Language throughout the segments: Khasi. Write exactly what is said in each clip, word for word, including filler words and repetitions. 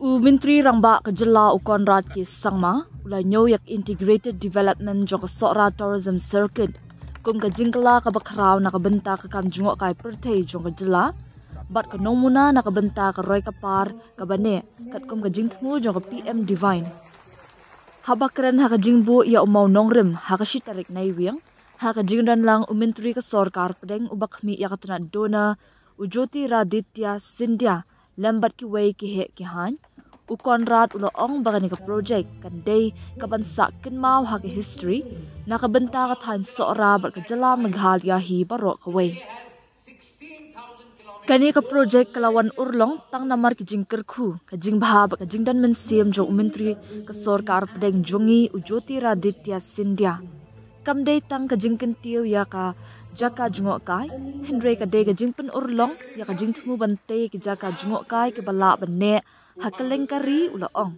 U Myntri Rangbah ka Jylla u Conrad K Sangma u la ñiew ïa ka Integrated Development jong ka Sohra Tourism Circuit kum ka jingkylla kaba khraw na ka bynta ka kam jngohkai pyrthei jong ka jylla bad ka nongmuna na ka bynta ka roi ka par kaba neh katkum ka jingthmu jong ka P M Divine. Haba kren ha ka jingbuh ïa u mawnongrim ha ka shi tarik Naiwieng, ha ka jingdon lang u Myntri ka Sorkar Pdeng uba khmih ïa ka tnat DoNER, u Jyotiraditya Scindia, lem bad kiwei ki heh ki haiñ, u Conrad u la ong ba kane ka projek kan dei kaban sah kynmaw ha ka history na ka bynta ka thaiñ Sohra bad ka jylla Meghalaya hi baroh kawei. Kane ka projek ka la wan urlong tang namar ki jingkyrkhu, ka jingbha bad ka jingdon mynsiem jong u Myntri ka Sorkar Pdeng jong ngi u Jyotiraditya Scindia. Kam dei tang ka jingkyntiew ïa ka jaka jngohkai, hynrei ka dei ka jingpynurlong ïa ka jingthmu ban tei ki jaka jngohkai kiba lah ban neh ha kylleng ka ri, u la ong.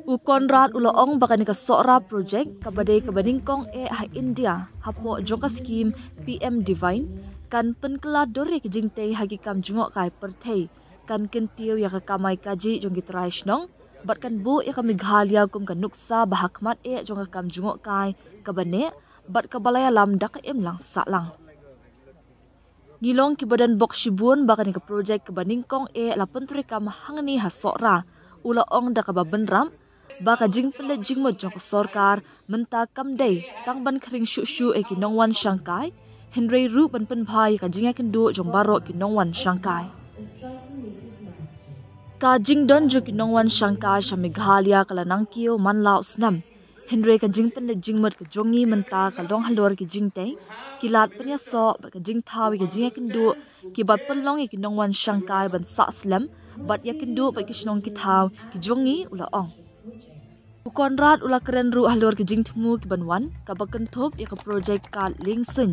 U Conrad u la ong ba kane ka Sohra projek kaba dei kaba nyngkong eh ha India hapoh jong ka skhim P M Divine kan pynkylla dur ïa ki jingtei ha ki kam jngohkai pyrthei, kan kyntiew ïa ka kamai kajih jong ki trai shnong bad kan buh ïa ka Meghalaya kum ka nuksa ba hakhmat eh jong ka kam jngohkai kaba neh bad kaba la ïalam da ka imlang sahlang. Ngi long kiba don bok shibun ba kane ka projek kaba nyngkong eh la pyntreikam hangne ha Sohra, u la ong da kaba bynrap ba ka jingpynleit jingmut jong ka sorkar mynta kam dei tang ban khring shuh shuh ïa ki nongwan shangkai, hynrei ruh ban pynbha ïa ka jingïakynduh jong baroh ki nongwan shangkai. Ka jingdon jong ki nongwan shangkai sha Meghalaya ka la nangkiew man la u snem, hynrei ka jingpynleit jingmut ka jong ngi mynta ka long halor ki jingtei, ki lad pynïasoh bad ka jingthaw ïa ka jingïakynduh kiba pynlong ïa ki nongwan shangkai ban sah slem bad ïakynduh bad ki shnong ki thaw ki jong ngi, u la ong. U Conrad u la kren ruh halor ki jingthmu kiban wan kaba kynthup ïa ka projek kad liengsuiñ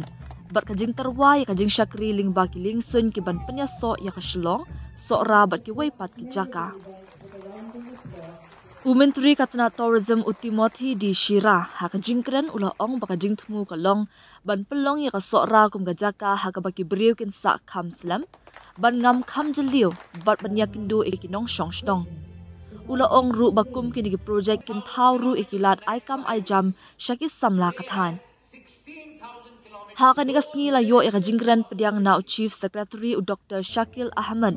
bad ka jingtyrwa ïa ka jingshakri lyngba ki liengsuiñ kiban pynïasoh ïa ka Shillong, Sohra bad kiwei pat ki jaka. U Myntri ka tnat Tourism u Timothy D Shira ha ka jingkren u la ong ba ka jingthmu ka long ban pynlong ïa ka Sohra kum ka jaka ha kaba ki briew kin sah kham slem, ban ngam kham jylliew bad ban ïakynduh ïa ki nongshong shnong. U la ong ruh ba kum kine ki projek kin thaw ruh ïa ki lad ai kam ai jam sha ki samla ka thaiñ. Ha kane ka sngi la ïoh ïa ka jingkren pdiang na u Chief Secretary u Doctor Shakil Ahmed,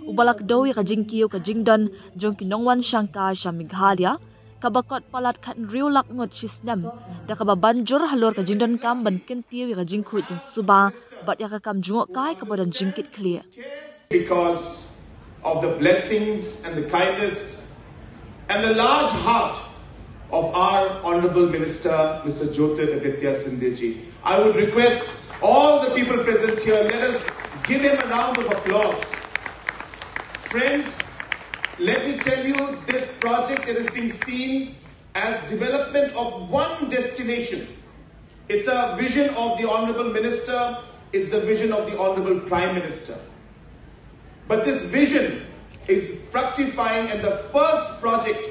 uba la kdew ïa ka jingkiew ka jingdon jong ki nongwan shangkai sha Meghalaya kaba kot palat khathynriew lak ngut shi snem, da kaba ban jur halor ka jingdonkam ban kyntiew ïa ka jingkhuid jingsuba bad ïa ka kam jngohkai kaba don jingkitkhlieh. Because of the blessings and the kindness and the large heart of our Honorable Minister, Mister Jyotiraditya Scindia ji. I would request all the people present here, let us give him a round of applause. Friends, let me tell you, this project that has been seen as development of one destination. It's a vision of the Honorable Minister, it's the vision of the Honorable Prime Minister. But this vision is fructifying, and the first project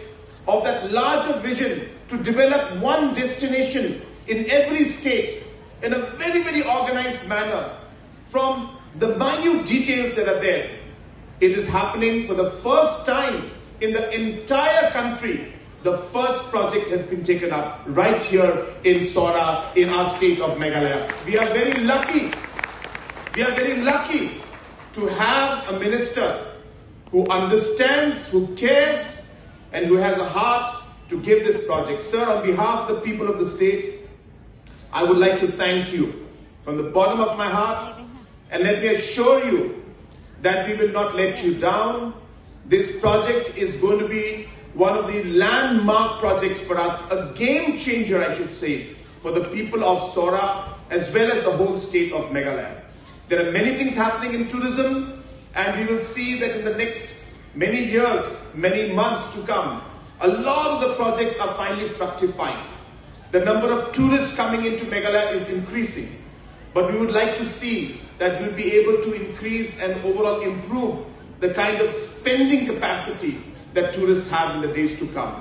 of that larger vision to develop one destination in every state in a very, very organized manner, from the minute details that are there, it is happening for the first time in the entire country. The first project has been taken up right here in Sohra, in our state of Meghalaya. We are very lucky. We are very lucky to have a minister who understands, who cares, and who has a heart to give this project. Sir, on behalf of the people of the state, I would like to thank you from the bottom of my heart, and let me assure you that we will not let you down. This project is going to be one of the landmark projects for us, a game changer, I should say, for the people of Sohra as well as the whole state of Meghalaya. There are many things happening in tourism, and we will see that in the next many years, many months to come, a lot of the projects are finally fructifying. The number of tourists coming into Meghalaya is increasing, but we would like to see that we'll be able to increase and overall improve the kind of spending capacity that tourists have in the days to come.